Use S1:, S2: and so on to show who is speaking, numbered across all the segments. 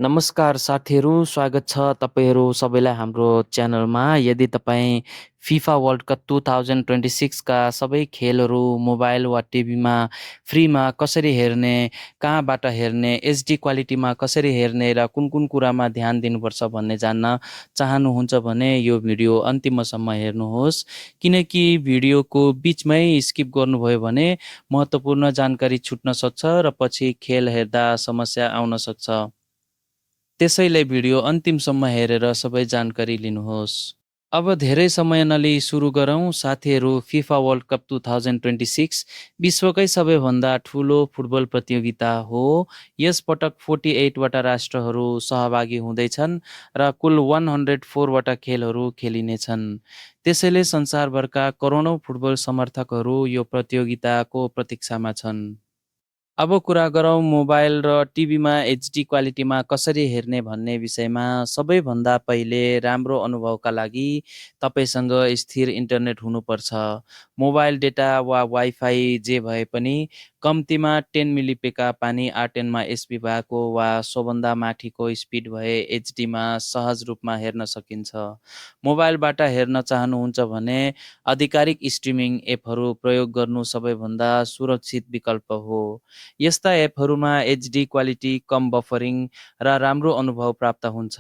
S1: नमस्कार साथीहरू, स्वागत छ तपाईँहरू सबैलाई हाम्रो च्यानलमा। यदि तपाईँ फिफा वर्ल्ड कप 2026 का सबै खेलहरू मोबाइल वा टिभीमा फ्रीमा कसरी हेर्ने, कहाँबाट हेर्ने, एचडी क्वालिटीमा कसरी हेर्ने र कुन कुन कुरामा ध्यान दिनुपर्छ भन्ने जान्न चाहनुहुन्छ भने यो भिडियो अन्तिमसम्म हेर्नुहोस्। किनकि भिडियोको बिचमै स्किप गर्नुभयो भने महत्त्वपूर्ण जानकारी छुट्न सक्छ र पछि खेल हेर्दा समस्या आउन सक्छ। त्यसैले भिडियो अन्तिमसम्म हेरेर सबै जानकारी लिनुहोस्। अब धेरै समय नलिई सुरु गरौँ साथीहरू। फिफा वर्ल्ड कप 2026 विश्वकै सबैभन्दा ठुलो फुटबल प्रतियोगिता हो। यस पटक 48 वटा राष्ट्रहरू सहभागी हुँदैछन् र कुल 104 वटा खेलहरू खेलिनेछन्। त्यसैले संसारभरका करोडौँ फुटबल समर्थकहरू यो प्रतियोगिताको प्रतीक्षामा छन्। अब कुरा गरौँ मोबाइल र टिभीमा एचडी क्वालिटीमा कसरी हेर्ने भन्ने विषयमा। सबैभन्दा पहिले राम्रो अनुभवका लागि तपाईँसँग स्थिर इन्टरनेट हुनुपर्छ। मोबाइल डेटा वा वाइफाई जे भए पनि कम्तीमा 10 मिलिपेका पानी R10मा एसपी भएको वा सोभन्दा माथिको स्पिड भए एचडीमा सहज रूपमा हेर्न सकिन्छ। मोबाइलबाट हेर्न चाहनुहुन्छ भने आधिकारिक स्ट्रिमिङ एपहरू प्रयोग गर्नु सबैभन्दा सुरक्षित विकल्प हो। यस्ता एपहरूमा एचडी क्वालिटी, कम बफरिङ र राम्रो अनुभव प्राप्त हुन्छ।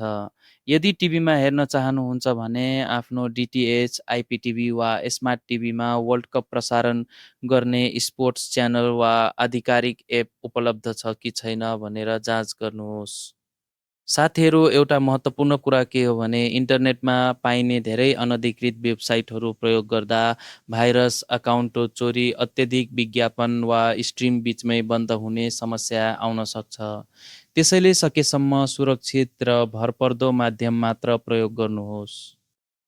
S1: यदि टिभीमा हेर्न चाहनुहुन्छ भने आफ्नो डिटिएच, आइपिटिभी वा स्मार्ट टिभीमा वर्ल्ड कप प्रसारण गर्ने स्पोर्ट्स च्यानल वा आधिकारिक एप उपलब्ध छ कि छैन भनेर जाँच गर्नुहोस्। साथीहरू, एउटा महत्त्वपूर्ण कुरा के हो भने इन्टरनेटमा पाइने धेरै अनधिकृत वेबसाइटहरू प्रयोग गर्दा भाइरस, अकाउन्ट चोरी, अत्यधिक विज्ञापन वा स्ट्रिम बिचमै बन्द हुने समस्या आउन सक्छ। त्यसैले सकेसम्म सुरक्षित र भरपर्दो माध्यम मात्र प्रयोग गर्नुहोस्।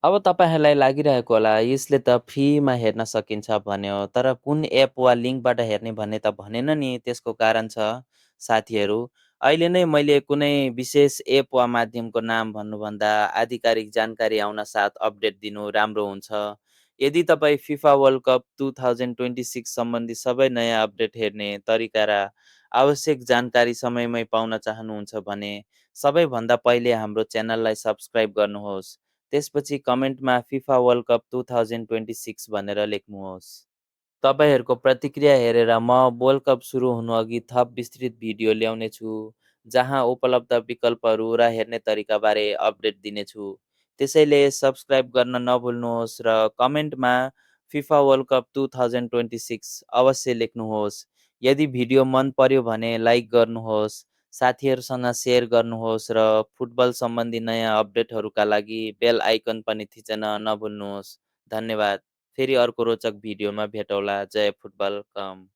S1: अब तपाईँहरूलाई लागिरहेको होला यसले त फ्रीमा हेर्न सकिन्छ भन्यो, तर कुन एप वा लिङ्कबाट हेर्ने भन्ने त भनेन नि। त्यसको कारण छ साथीहरू, अहिले नै मैले कुनै विशेष एप वा माध्यमको नाम भन्नुभन्दा आधिकारिक जानकारी आउन साथ अपडेट दिनु राम्रो हुन्छ। यदि तपाईँ फिफा वर्ल्ड कप 2026 सम्बन्धी सबै नयाँ अपडेट हेर्ने तरिका र आवश्यक जानकारी समयमै पाउन चाहनुहुन्छ भने सबैभन्दा पहिले हाम्रो च्यानललाई सब्सक्राइब गर्नुहोस्। त्यसपछि कमेन्टमा फिफा वर्ल्ड कप 2026 भनेर लेख्नुहोस्। तपाईँहरूको प्रतिक्रिया हेरेर म वर्ल्ड कप सुरु हुनुअघि थप विस्तृत भिडियो ल्याउने छु, जहाँ उपलब्ध विकल्पहरू र हेर्ने तरिकाबारे अपडेट दिनेछु। त्यसैले सब्सक्राइब गर्न नभुल्नुहोस् र कमेन्टमा फिफा वर्ल्ड कप 2026 अवश्य लेख्नुहोस्। यदि भिडियो मन पर्यो भने लाइक गर्नुहोस्, साथीहरूसँग सेयर गर्नुहोस् र फुटबल सम्बन्धी नयाँ अपडेटहरूका लागि बेल आइकन पनि थिचन नभुल्नुहोस्। धन्यवाद। फेरि अर्को रोचक भिडियोमा भेटौँला। जय फुटबल कम।